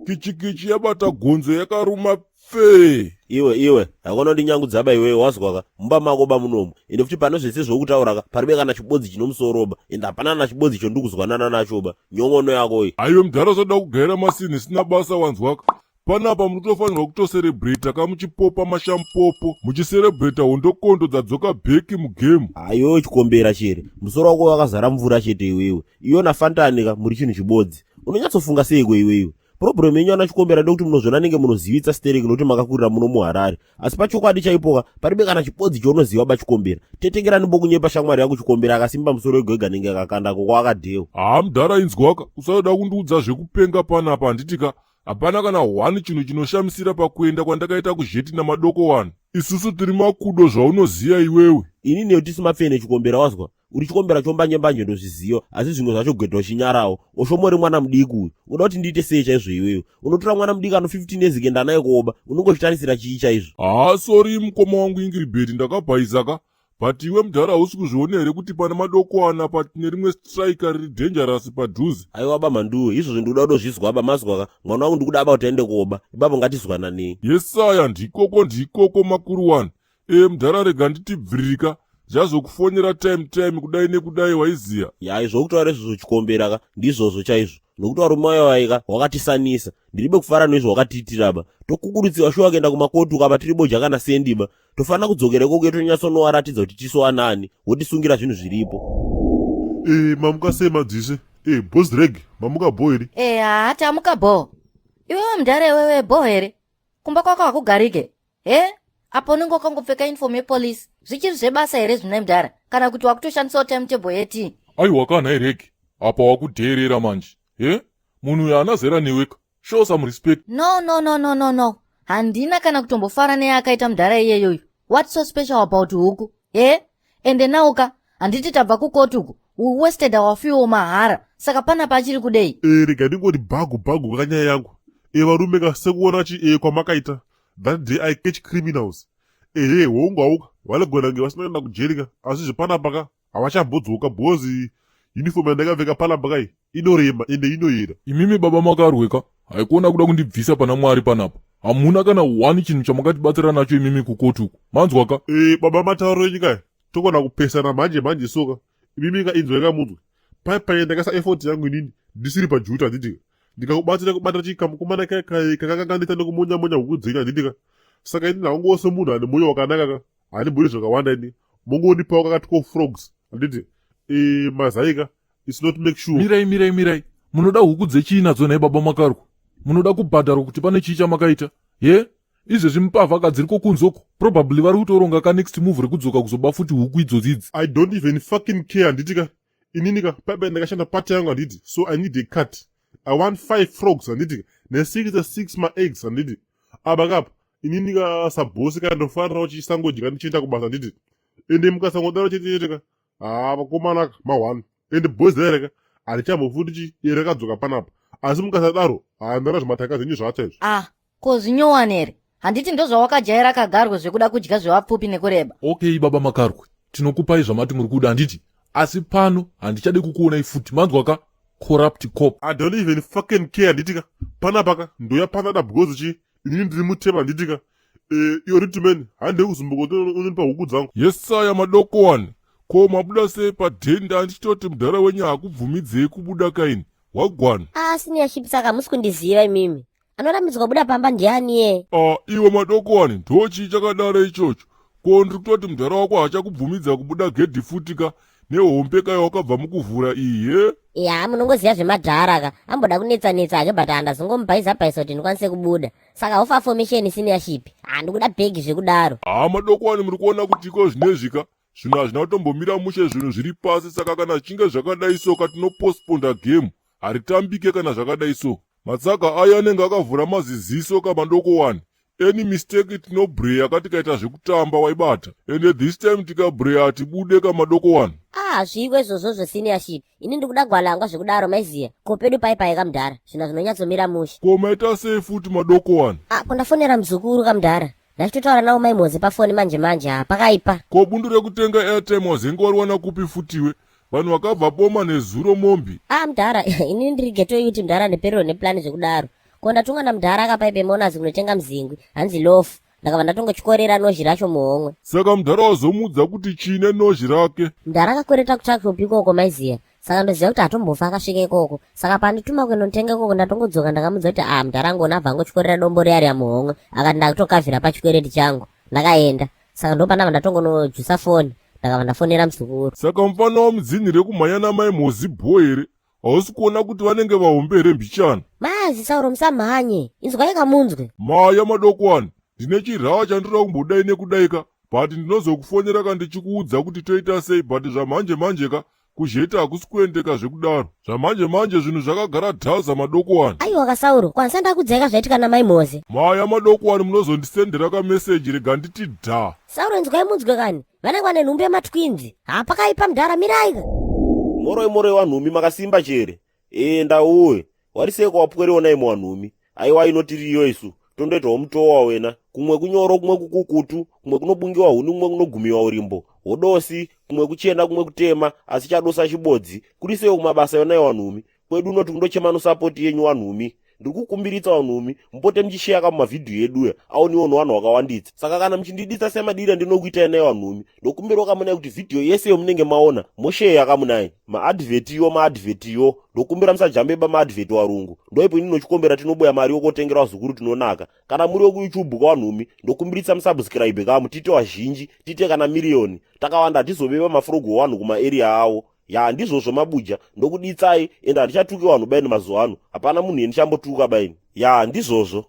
Kichikichi yabata gonzo yakaruma pfee. Iwe iwe, haikona kundinyangudzaba iwewe wazwaka, mumba mako ba munomu. Ende futi pane zvese zvokutauraka, paribe kana chibodzi chinomusoroba, ende hapana kana chibodzi chondikuzwanana nachoba. Nyon'ono yako iyi. Aiwe mudhara usada kugaira masinhi isina basa wanzwaka. Panapa munotofanirwa kutoserebreta ka muchipopa mashampopo muchiserebreta hondokondo dzadzoka bheki mugame. Aiwewe chikombera chere, musoro wako wakazara mvura chete iwewe. Iwe naFantani ka muri chinhu chibodzi. Unonyatsofunga seiko iwewe? Problem yenyu ana chikombera ndekuti munozviona nenge munozivitsa stereki nokuti makakurira muno muHarare. Asi pachokwadi chaipoka paribe kana chibodzi chaunoziva bachikombera. Tetengerani bokunyepa shamwari yangu chikombera akasimba musoro wegwega nenge akakandako kwaakadhewa. Haa mudhara inzwaka usada kundiudza zvekupenga panapa handiti ka hapana kana hwani chinhu chinoshamisira pakuenda kwandakaita kuzheti namadoko wani. Isusu tiri makudo zvaunoziva iwewe. Ini newe tisi mapfene chikombera wazwa. Uri chikombera chombanje mbanje ndozviziva asi zvimwe zvacho gwedha uchinyarawo. Oshomori mwana mudiki uyu. Unoda kuti ndiite sei chaizvo iwewe? Unotora mwana mudiki ano 15 years kuenda naye kuoba. Unenge uchitarisira chii chaizvo? Haa sorry mukoma wangu Ingiribheti ndakabhaisa ka. But iwe mudhara hausi kuzviona here kuti pane madokwana pa tine rimwe striker riri dangerous padhuze. Aiwa ba Mhanduwe izvozvo ndikuda kutozvizwa ba mazwa ka. Mwana wangu ndikuda ba kuti aende kuoba. Ipapo ngatizwananei. Yesaya ndikoko ndikoko makuru wani. E mudhara rega nditibvirika ndichazokufonera time time kudai nekudai waiziya. Yayi zvokutaura izvozvo chikombera ka ndizvozvo chaizvo nokuti varume vaya vaika wakatisanisa ndiribe kufara neizvo wakatiitira ba tokukurutsiwa shuwa kuenda kumakoti ukapa tiri boja kana sendi ba tofanira kudzokera ikoko tonyatsonowaratidza kuti tisu anani wotisungira zvinhu zviripo. E mamuka sei madzishe e boss reg mamuka bho here? E haa tamuka bho iwewe mudhara iwewe bho here kumba kwako hakugarike he apo unenge wakangopfeka uniform yepolice zvichiri zvebasa here zvine mudhara kana kuti wakutoshandisawo timetable yetii aiwa kana iregi apa wakudheerera manje he munhu uyo haana zera neweka show some respect no no no no no no handina kana kutombofara neyaakaita mudhara iyeyoyo what's so special about huku he ende nauka handiti tabva kukoti uku we wasted our fuel mahara saka panapa achiri kudei e rega ndingoti bhagu bhagu kanyaya yangu e varume ka sekuona chi e kwamakaita that day i catch criminals ehe hongu hauka vanogona kunge vasina kuenda kujeri ka asi zvepanapa ka havachambodzoka because uniform yandakapfeka panapa kai inorema ende inoyera imimi baba makarweka haikuona kuda kundibvisa pana mwari panapa hamuna kana one chinhu chamakatibatsira nacho imimi kukoti uku manzwa ka e baba matauro enyu kaya togona kupesana manje manje soka imimi ka inzwai kamunzwe pai pai ndakaisa effort yangu inini ndisiri pajuta handiti ndikakubatsira kubata chikamukomana kai kai kakakanganisa nekumonya monya huku dzenyu handiti ka saka ini ndangongova semunhu ane mwoyo wakanaka ka handimbori zvakawanda ini mongondipawo kaka 12 frogs handiti e, mazai ka its not make sure mirai mirai mirai munoda huku dzechii nadzo nhai baba makarwa munoda kubhadharwa kuti pane chii chamakaita ye izvezvi mupavha ka dziriko kunzoko probably vari kutoronga ka next move rekudzoka kuzoba futi huku idzodzi idzi i don't even fucking care handiti ka inini ka paipai ndakashanda pati yangu handiti so i need a cut i want five frogs handiti ka ne66 maeggs handiti apa kapa inini ka sabhosi ka ndofanira kuchisangodya ndichienda kubasa handiti ende mukasangodaro chete chete ka haa vakomana ka ma1 ende boys rere ka harichambofuti chi iye rakadzoka panapa asi mukasadaro haa ndara zvimataka zvenyu zvatsva izvi ah ko zvinyowani here handiti ndozvawakajaira kagarwe zvekuda kudya zvevapfupi nekureba okay baba makarwe tinokupai zvamati muri kuda handiti asi pano handichade kukuonai futi manzwa ka corrupt cop i don't even fucking care handiti ka panapa ka ndoya panada because chi inini ndiri mutema handiti ka Eh, iyo ritman handei kuzumbuka unonipa huku dzangu yesaya madokowani ko mabuda sei padhenda ndichitoti mudhara wenyu hakubvumidzei kubuda kaini wagwana ah seniorship saka hamusi kundiziva imimi anorambidzwa kubuda pamba ndiani ye ah iwe madokowani ndochii chakadaro ichocho ko ndiri kutoti mudhara wako haachakubvumidza kubuda gedhi futi ka nehombe ka yawakabva mukuvhura iyi he ya munongoziva zvemadhara ka amboda kunetsa-netsa hake but handazongomubhaisa bhaisa kuti ndikwanise kubuda saka ufa formation seniorship handikuda bhegi zvekudaro haa madokwani muri kuona kuti iko zvinezvika zvinhu hazvina kutombomira mushe zvinhu zviri pasi saka kana zvichinge zvakadai so ka tinoposponda game haritambike kana zvakadai so matsaga aya anenge akavhura maziziso ka madokowani any mistake tinobreya ka tikaita zvekutamba waibata ende this time tikabreya hatibude ka madokowani ah hazviiko izvozvo zveseniorship ini ndikuda gwalangwa zvekudaro maiziya ko pedu pai pai kamudhara zvinhu zvinonyatsomira mushe ko maita sei futi madokowani ah ko ndafonera muzukuru kamudhara ndachitotaura nawo mai mhozi pafoni manje manje ha pakaipa ko bundu rekutenga airtime wazenge wariwana kupi futiwe vanhu vakabva boma nezuro mombi ah mudhara inini ndiri geto yuti mudhara neperero neplani zvekudaro. Ko ndatumwa namudhara akapaipe monazi kunotenga muzingwi hanzi lofu. Ndakabva ndatongochkorera nozhi racho muhomwe. Saka mudhara wazomuudza kuti chii nenozhi rake? Mudhara akakwereta kutuckshop ikoko maiziya. Saka ndoziva kuti hatombofa akasvika ikoko. Saka pandituma kunotenga ikoko ndatongodzoka ndakamudza kuti ah mudhara angona abva angotyorera dombo riya riya muhomwe. Akati ndakutokavhira pachikwereti changu. Ndakaenda. Saka ndopandabva ndatongonojusa foni. Ndakabva ndafonera muzukuru. Saka mufana wamudzini rekumhanya namai Mhozi bho here? Hausi kuona kuti vanenge vahombe here mbichana? Mazi Sauro musamhanye. Inzwai kamunzwe. Maya madokwani, ndine chirawa chandinoda kumbodai nekudaika but ndinozokufonera ka ndichikuudza kuti toita sei but zvamhanje manje ka kuzheta hakusi kuendeka zvekudaro. Zvamhanje manje zvinhu zvakagara dhaza madokwani. Aiwa kaSauro, kwanisa ndakudzeka zvaitika namai Mhozi. Maya madokwani munozondisendera kameseji rega nditi dha. Sauro inzwai munzwe kani. Vanenge vane nhumbu yematwins. Ha pakaipa mudhara mirai ka. Moroi moroi wanhumi makasimba chere. Ee ndauwe. Wariseko wapwere ona imwe wanhumi. Aiwa inotiriyo isu. Tondoitawo mutowa wena. Kumwe kunyoro kumwe kukukutu, kumwe kunobungiwa huni kumwe kunogumiwa urimbo. Hodosi, kumwe kuchena kumwe kutema, asi chadosa chibodzi. Kurisewo kumabasa yona wanhumi. Kwedu unoti kundochema nosapoti yenyu wanhumi. Ndiri kukumbiritsa vanhumi mupote muchisheya ka mumavhidhiyo eduya aoniwo nevanhu vakawanditsa. Saka kana muchindiditsa semadiri andinokuitai nayo vanhumi, ndokumbirawo kamunai kuti vhidhiyo yese yomunenge maona mosheya kamunai. Maadvhetiyo maadvhetiyo ndokumbira musajambe pamaadvheti warungu. Ndoipo ini nochikombera tinoboya mari yokotengera vazukuru tinonaka. Kana muri wekuYouTube kawanhumi ndokumbiritsa musubscribe kamu tiite vazhinji tiite kana miriyoni. Takawanda hatizove vamafrogo wanhu kumaarea awo. Ya ndizvozvo mabuja ndokuditsai ende handichatuki vanhu baini mazuva ano hapana munhu yendichambotuka baini ya ndizvozvo.